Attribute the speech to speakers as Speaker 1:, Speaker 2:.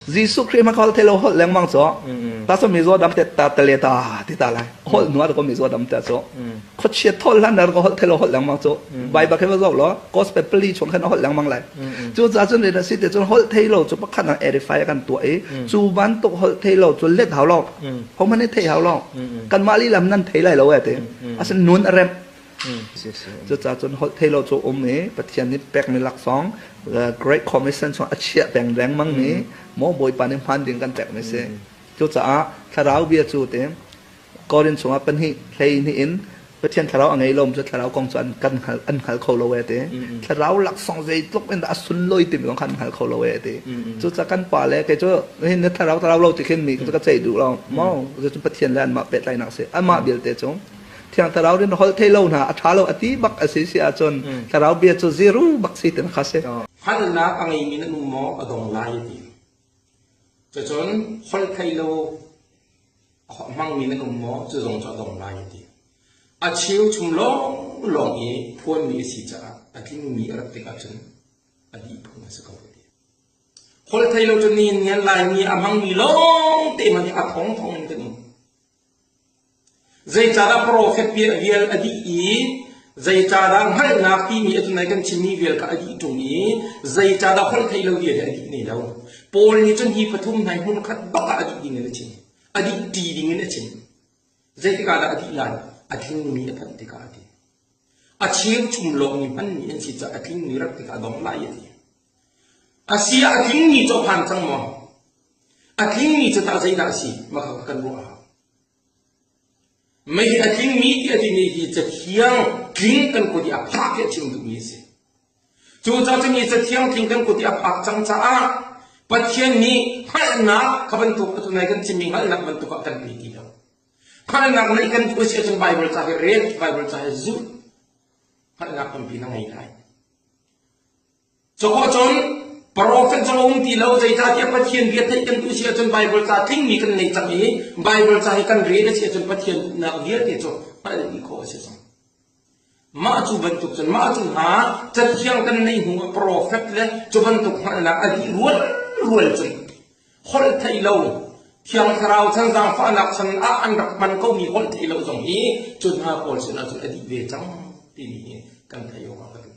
Speaker 1: Jesuh Khrih ma khol thelo holh lengmang cho ta so mizo dam te ta tale ta ti ta lai holh nuar ko mizo dam te cho khochia thol hlan nar ko holh thelo holh lengmang cho Bible khe ma zok lo gospel pali chung khan holh lengmang lai cu ca cun re si te cun holh thei lo chu pakhat nang edify kan tua i cu bantuk holh thei lo cu let hau lo ho man thei hau lo kan mah li lam nan thei lai lo e te asin nun a rem Cucaah cun holh thei lo cu um i Pathian nih pekmi laksawng The Great Commission chung a chiah peng lengmang mi maw Bawipa nih hman ding kan pekmi si. Cucaah thlarau bia cu te Korin chungah pahnih hlei hnih in Pathian thlarau a ngei lomi cu thlarau kong cu an kan hngal an hngal kho lo e ti. Thlarau laksawng zeitluk in dah a sunlawi timi kong kha an hngal kho lo e ti. Cucaah kan pa le kei cu hin thlarau thlarau lo ti khin mi cu ka ceih duh lo. Maw cu Pathian le anmah pehtlaihnak si. Amah vialte cu Thiang Thlarau rin holh thei lo hna a ṭha lo a ti bak a si si ahcun Thlarau bia cu zero bak si tin kha si.
Speaker 2: Hngalhnak a ngeimi nan um maw a dong lai a ti. Cucun holh thei lo a hmangmi nan um maw cu zong cu a dong lai a ti. A cheu chung lawnglawng i phuanmi a si caah a tlingmi a rat tikah cun a dih phung a si ko a ti. Holh thei lo cu nihin ni an Laimi a hmangmi lawng te hmanh hi a thongthong in kan um. Zeicahdah profet vial a dih i zeicahdah hngalhnak timi a cunglei kan chimmi vial kha a dih ṭung i zeicahdah holh theih lo vial hi a dih ne lo? Paul nih cun hi pathum hna hi hmunkhat bak ah a dih ding in a chim. A dih ṭi ding in a chim. Zeitik ah dah a dih lai? A tlingmi a phanh tikah a ti. A cheuchum lawngmi hmanmi an si caah a tlingmi rat tikah a dong lai a ti. A si ah a tlingmi cu a phan cang maw? A tlingmi cu tah zeidah a si? Mah kha kan ruah a hau. Mei a tlingmi ti a timi hi cathiang tling kan kut i a phak hi a chim duhmi a si. Cucaah cun hi cathiang tling kan kut i a phak cang caah Pathian nih hngalhnak kha bantuk atu nai kan chimmi hngalhnak bantuk ah kan pe ti lo. Hngalhnak neih kan duh a si ahcun Baibal ca hi rel, Baibal ca hi zulh. Hngalhnak tampi na ngei lai. Cukhawh cun profet zong a um ti lo, zeicahtiah Pathian bia theih kan duh si ahcun Baibal ca tlingmi kan nei cang i Baibal ca hi kan rel a si ahcun Pathian duhnak vialte cu hngalh dih khawh a si cang. Mah cu bantuk cun mah cu hna cathiang kan neih hnu ah profet le cu bantuk hngalhnak a dih rual rual cun holh theih lo Thiang Thlarau chan zaangfahnak chan ah an rak hman komi holh theih lo zong hi cu hna pawl sinah cun a dih ve cang timi hi kan theih awk ah ka duh.